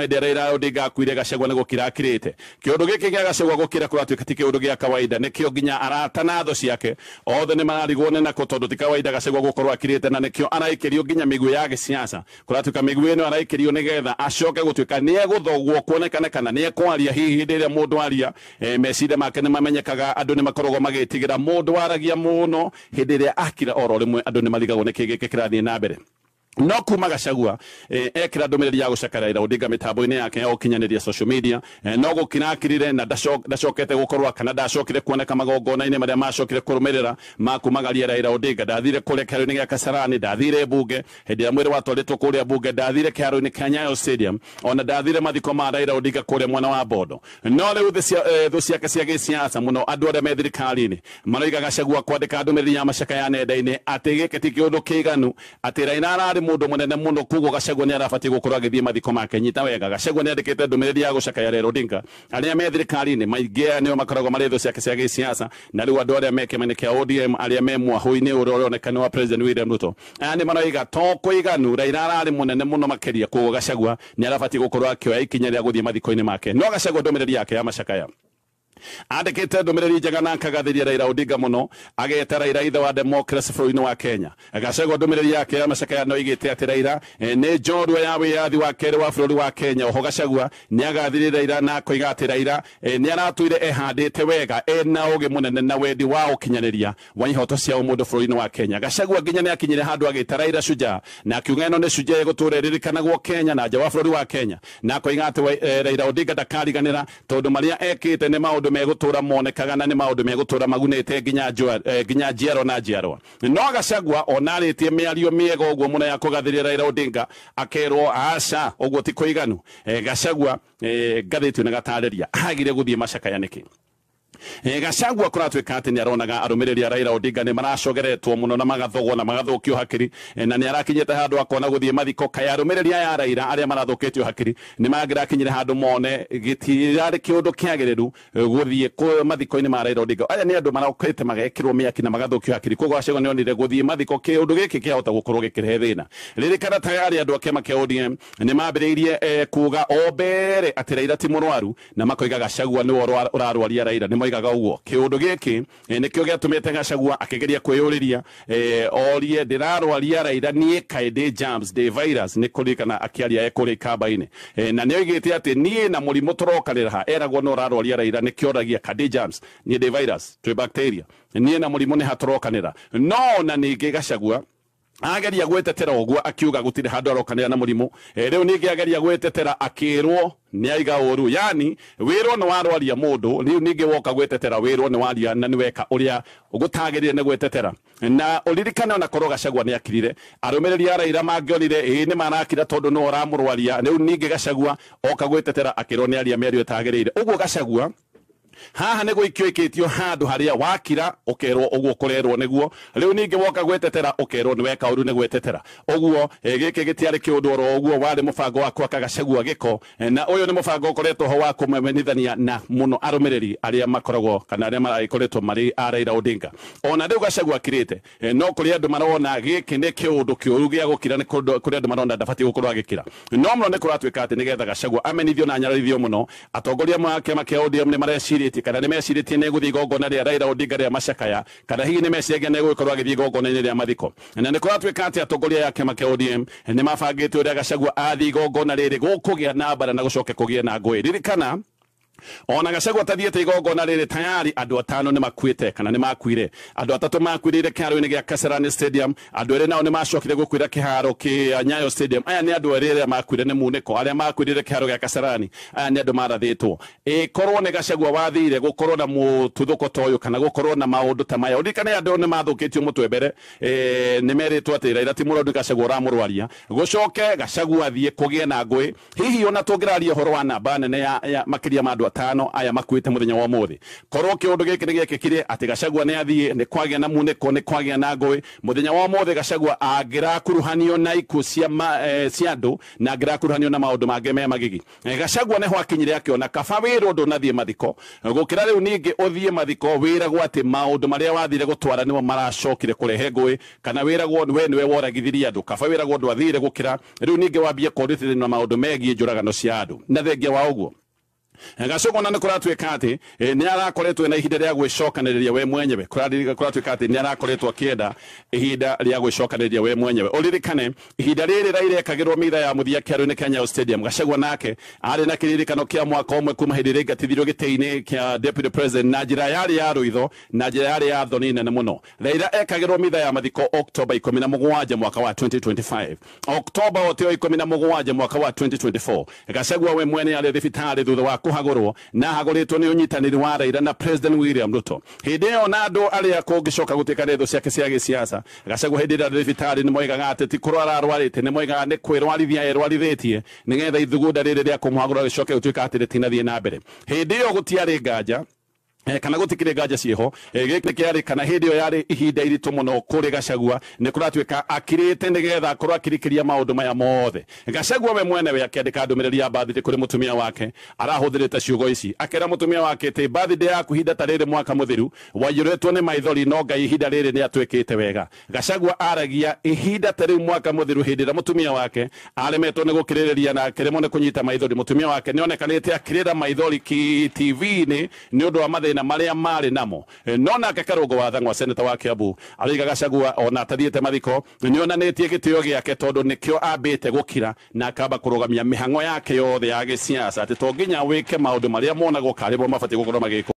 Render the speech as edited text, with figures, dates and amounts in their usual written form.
Hĩndĩ Raila Odinga akuire, Gachagua nĩ gũkira akirĩte. Kĩũndũ gĩkĩ gĩa Gachagua gũkira kũratuĩka ti kĩũndũ gĩa kawaida. Nĩkĩo nginya arata na thũ ciake othe nĩ mararigwo nĩ nakũ, tondũ ti kawaida Gachagua gũkorwo akirĩte, na nĩkĩo araikĩrio nginya mĩguĩ ya gĩsiasa. Kũratuĩka mĩguĩ ĩno araikĩrio nĩgetha acoke gũtuĩka nĩ egũthogwo, kuonekane kana nĩ ekwaria. Hihi hĩndĩ ĩrĩa mũndũ aria, meciria make nĩ mamenyekaga, andũ nĩ makoragwo magĩtigĩra mũndũ waragia mũno. Hĩndĩ ĩrĩa akira, oro rĩmwe andũ nĩ marigagwo nĩ kĩ gĩkĩ kĩrathiĩ na mbere. No kuma Gachagua ekĩra ndũmĩrĩri ya gũcakara Raila Odinga mĩtambo-inĩ yake ya ũkinyanĩria, social media, no gũkira akirire na ndacokete gũkorwo kana ndacokire kuoneka magongona-inĩ marĩa macokire kũrũmĩrĩra ma kumagaria Raila Odinga. Ndathire kũrĩa kĩharo-inĩ gĩa Kasarani, ndathire mbunge hĩndĩ ĩrĩa mwĩrĩ watwarĩtwo kũrĩa mbunge, ndathire kĩharo-inĩ kĩa Nyayo Stadium, ona ndathire mathiko ma Raila Odinga kũrĩa mwena wa Bondo. No rĩu thũ ciake cia gĩsiasa, mũno andũ arĩa me thirikari-inĩ, maroiga Gachagua kwandĩka ndũmĩrĩri ya macaka ya nenda-inĩ atĩ gĩkĩ ti kĩũndũ kĩiganu, atĩ Raila ararĩ mũndũ mũnene mũno, koguo Gachagua nĩ arabatiĩ gũkorwo agĩthiĩ mathiko make. Nyita wega, Gachagua nĩ andĩkĩte ndũmĩrĩri ya gũcakaya Raila Odinga. Arĩa me thirikari-inĩ maingĩ nĩo makoragwo marĩ thũ ciake cia gĩsiasa, na rĩu andũ arĩa me kĩama-inĩ kĩa ODM, arĩa me mwahũ-inĩ ũrĩa ũroneka nĩ wa President William Ruto, aya nĩ maroiga to kũiganu, Raila ararĩ mũnene mũno makĩria, koguo Gachagua nĩ arabatiĩ gũkorwo akĩoya ikinya rĩa gũthiĩ mathiko-inĩ make. No Gachagua ndũmĩrĩri yake ya macakaya andĩkĩte ndũmĩrĩri njega na akagathĩria Raila Odinga mũno, ageta Raila ithe wa democracy bũrũri-inĩ wa Kenya. Gachagua ndũmĩrĩri yake ya macakaya no igĩte atĩ Raila nĩ njorua ya wĩyathi wa kerĩ wa bũrũri wa Kenya. Oho Gachagua nĩ agathĩrĩria Raila na akoiga atĩ Raila nĩ aratũire ehandĩte wega, ena ũgĩ mũnene na wendi wa ũkinyanĩria wa ihoto cia ũmũndũ bũrũri-inĩ wa Kenya. Gachagua nginya nĩ akinyire handũ agĩta Raila shujaa, na akiuga ĩno nĩ shujaa ĩgũtũra ĩririkanagwo Kenya na nja wa bũrũri wa Kenya, na akoiga atĩ Raila Odinga ndakariganĩra, tondũ marĩa ekĩte nĩ maũndũ megũtũra monekaga na nĩ maũndũ megũtũra magunĩte nginya njiarwa na njiarwa. No Gachagua ona arĩtie mĩario mĩega ũguo mũno ya kũgathĩrĩria Raila Odinga, akerwo aca, ũguo ti kũiganu. Gachagua, ngathĩti na gatarĩria agire gũthiĩ macakaya nĩkĩ? Gachagua kũratuĩka atĩ nĩ aronaga arũmĩrĩri a Raila Odinga nĩ maracogeretwo mũno na magathogwo na magathũkio hakiri, na nĩ arakinyĩte handũ akona gũthiĩ mathiko kaĩ arũmĩrĩri aya a Raila arĩa marathũkĩtio hakiri nĩ mangĩrakinyire handũ mone gĩtirarĩ kĩũndũ kĩagĩrĩru gũthiĩ mathiko-inĩ ma Raila Odinga. Aya nĩ andũ marokĩte magekĩrwo mĩaki na magathũkio hakiri, koguo Gachagua nĩ onire gũthiĩ mathiko kĩũndũ gĩkĩ kĩahota gũkorwo gĩkĩrehe thĩna. Ririkana tayari andũ a kĩama kĩa ODM nĩ mambĩrĩirie kuga o mbere atĩ Raila ti mũrwaru, na makoiga Gachagua nĩwe ũrarwaria Raila. Nĩ moigaga ũguo. Kĩũndũ gĩkĩ nĩkĩo gĩatũmĩte Gachagua akĩgeria kwĩyũrĩria, orie, "Ndĩrarwaria Raila niĩ? Kaĩ ndĩ germs, ndĩ virus?" Nĩ kũririkana akĩaria e kũrĩa ikamba-inĩ, na nĩ oigĩte atĩ niĩ na mũrimũ tũrokanĩra ha. Eragwo no ũrarwaria Raila, nĩkĩo oragia, "Ka ndĩ germs? Niĩ ndĩ virus? Twĩ bacteria? Niĩ na mũrimũ nĩ hatũrokanĩra?" No na ningĩ Gachagua ageria gwĩtetera ũguo, akiuga gũtirĩ handũ arokanĩra na mũrimũ. Rĩu ningĩ ageria gwĩtetera, akĩrwo nĩ aiga ũru, yani wĩrwo nĩ warwaria mũndũ, rĩu ningĩ woka gwĩtetera wĩrwo nĩ waria na nĩ weka ũrĩa gũtagĩrĩire nĩ gwĩtetera. Na ũririkane ona korwo Gachagua nĩ akirire, arũmĩrĩri a Raila mangĩonire ĩĩ nĩ marakira tondũ nĩwe ũramũrwaria. Rĩu ningĩ Gachagua oka gwĩtetera, akĩrwo nĩ aria mĩario ĩtagĩrĩire. Ũguo Gachagua haha nĩ gũikio ikĩtio handũ harĩa wakira ũkerwo ũguo kũrerwo nĩguo, rĩu ningĩ woka gwĩtetera ũkerwo nĩ weka ũru nĩ gwĩtetera ũguo. Gĩkĩ gĩtiarĩ kĩũndũ oro ũguo, warĩ mũbango wa gwaka Gachagua gĩko. Na ũyũ nĩ mũbango ũkoretwo ho wa kũmemenithania na mũno arũmĩrĩri arĩa makoragwo kana arĩa maragĩkoretwo marĩ a Raila Odinga. Ona rĩu Gachagua akirĩte, no kũrĩ andũ marona gĩkĩ nĩ kĩũndũ kĩũru gĩa gũkira. Nĩ kũrĩ andũ marona ndabatiĩ gũkorwo agĩkira, no mũno nĩ kũratuĩka atĩ nĩgetha Gachagua amenithio na anyararithio mũno, atongoria ma kĩama kĩa ODM nĩ marecirĩtie kana nĩ mecirĩtie nĩ gũthiĩ igongona rĩa Raila Odinga rĩa macakaya, kana hihi nĩ meciragia nĩ gũgĩkorwo agĩthiĩ igongona-inĩ rĩa mathiko. Na nĩ kũratuĩka atĩ atongoria ya kĩama kĩa ODM nĩ mabangĩte ũrĩa Gachagua athiĩ igongona rĩrĩ gũkũgĩa na mbara na gũcoke kũgĩe na ngũĩ. Ririkana ona Gachagua atathiĩte igongona rĩrĩ, tayari andũ atano nĩ makuĩte kana nĩ makuire. Andũ atatũ makuĩrĩire kĩharo-inĩ gĩa Kasarani Stadium, andũ erĩ nao nĩ macokire gũkuĩra kĩharo kĩa Nyayo Stadium. Aya nĩ andũ erĩ arĩa makuire nĩ munĩko. Arĩa makuĩrĩire kĩharo gĩa Kasarani, aya nĩ andũ marathĩtwo. Ĩkorwo nĩ Gachagua wathire gũkorwo na mũtuthũko ta ũyũ kana gũkorwo na maũndũ ta maya, ũririkane andũ nĩ mathũkĩtio mũtwe mbere, nĩ merĩtwo atĩ Raila ti mũrwaru, nĩ Gachagua ũramũrwaria. Gũcoke Gachagua athiĩ kũgĩe na ngũĩ, hihi ona tũngĩraria ũhoro wa namba nene ya makĩria ma andũ andũ atano aya makuĩte mũthenya wa ũmũthĩ. Korwo kĩũndũ gĩkĩ nĩ gĩekĩkire atĩ Gachagua nĩ athiĩ, nĩ kwagĩa na munĩko, nĩ kwagĩa na ngũĩ mũthenya wa ũmũthĩ, Gachagua angĩrakuruhanio na ikuũ cia andũ na angĩrakuruhanio na maũndũ mangĩ me magigi. Gachagua nĩho akinyire akĩona kaba wĩrwo ndũnathiĩ mathiko gũkĩra rĩu ningĩ ũthiĩ mathiko wĩragwo atĩ maũndũ marĩa wathire gũtwara nĩmo maracokire kũrehe ngũĩ, kana wĩragwo we nĩwe woragithirie andũ, kaba wĩragwo ndwathire gũkĩra rĩu ningĩ wambie kũrutithania na maũndũ megiĩ njũragano cia andũ. Na thengia wa ũguo, Gachagua na nĩ kũratuĩka atĩ nĩ arakoretwo na ihinda rĩa gwĩcokanĩrĩria we mwenyewe. Kũratuĩka atĩ nĩ arakoretwo akĩenda ihinda rĩa gwĩcokanĩrĩria we mwenyewe. Ũririkane ihinda rĩrĩ Raila ekagĩrwo mĩtha ya mũthia kĩaro-inĩ kĩa Nyayo Stadium, Gachagua nake arĩ na kĩririkano kĩa mwaka ũmwe kuma hĩndĩ ĩrĩa aingatithirio gĩtĩ-inĩ kĩa deputy president na njĩra yarĩ ya rũitho na njĩra yarĩ ya thoni nene mũno. Raila ekagĩrwo mĩtha ya mathiko October 17 mwaka wa 2025, October o 17 mwaka wa 2024. Gachagua we mwene arĩ thibitarĩ thutha wa kũhagũrwo na hagũrĩtwo nĩ ũnyitanĩri wa Raila na President William Ruto. Hĩndĩ ĩyo na andũ arĩa kũngĩcoka gũtuĩka nĩ thũ ciake cia gĩsiasa, Gachagua hĩndĩ ĩrĩa arĩ thibitarĩ nĩ moigaga atĩ ti kũrwara arwarĩte, nĩ moigaga nĩ kwĩrwarithia erwarithĩtie nĩgetha ithugunda rĩrĩ rĩa kũmũhagũra rĩcoke gũtuĩka atĩ rĩtinathiĩ na mbere. Hĩndĩ ĩyo gũtiarĩ nganja kana gũtikĩrĩ nganja ciĩho, gĩkĩ kĩarĩ kana hĩndĩ ĩyo yarĩ ihinda iritũ mũno kũrĩ Gachagua. Nĩ kũratuĩka akirĩte nĩgetha akorwo akirikĩria maũndũ maya mothe. Gachagua we mwenewe akĩandĩka ndũmĩrĩri ya birthday kũrĩ mũtumia wake, arahũthĩrĩte ciugo ici akĩra mũtumia wake atĩ birthday yaku ihinda ta rĩrĩ mwaka mũthiru waiyũrĩtwo nĩ maithori, no Ngai ihinda rĩrĩ nĩ atwĩkĩte wega. Gachagua aragia ihinda ta rĩu mwaka mũthiru hĩndĩ ĩrĩa mũtumia wake aremetwo nĩ gũkirĩrĩria na akĩremwo nĩ kũnyita maithori. Mũtumia wake nĩ onekanĩte akĩrĩra maithori TV-inĩ nĩ ũndũ wa mathĩna marĩa marĩ namo. No nake Karũngũ wa Thang'wa, seneta wa Kiambu, arauga Gachagua ona atathiĩte mathiko nĩ onanĩtie gĩtĩo gĩake tondũ nĩkĩo ambĩte gũkira na akamba kũrũgamia mĩhang'o yake yothe ya gĩsiasa, atĩ to nginya wĩke maũndũ marĩa monagwo karĩ bo mabatiĩ gũkorwo magĩkwo.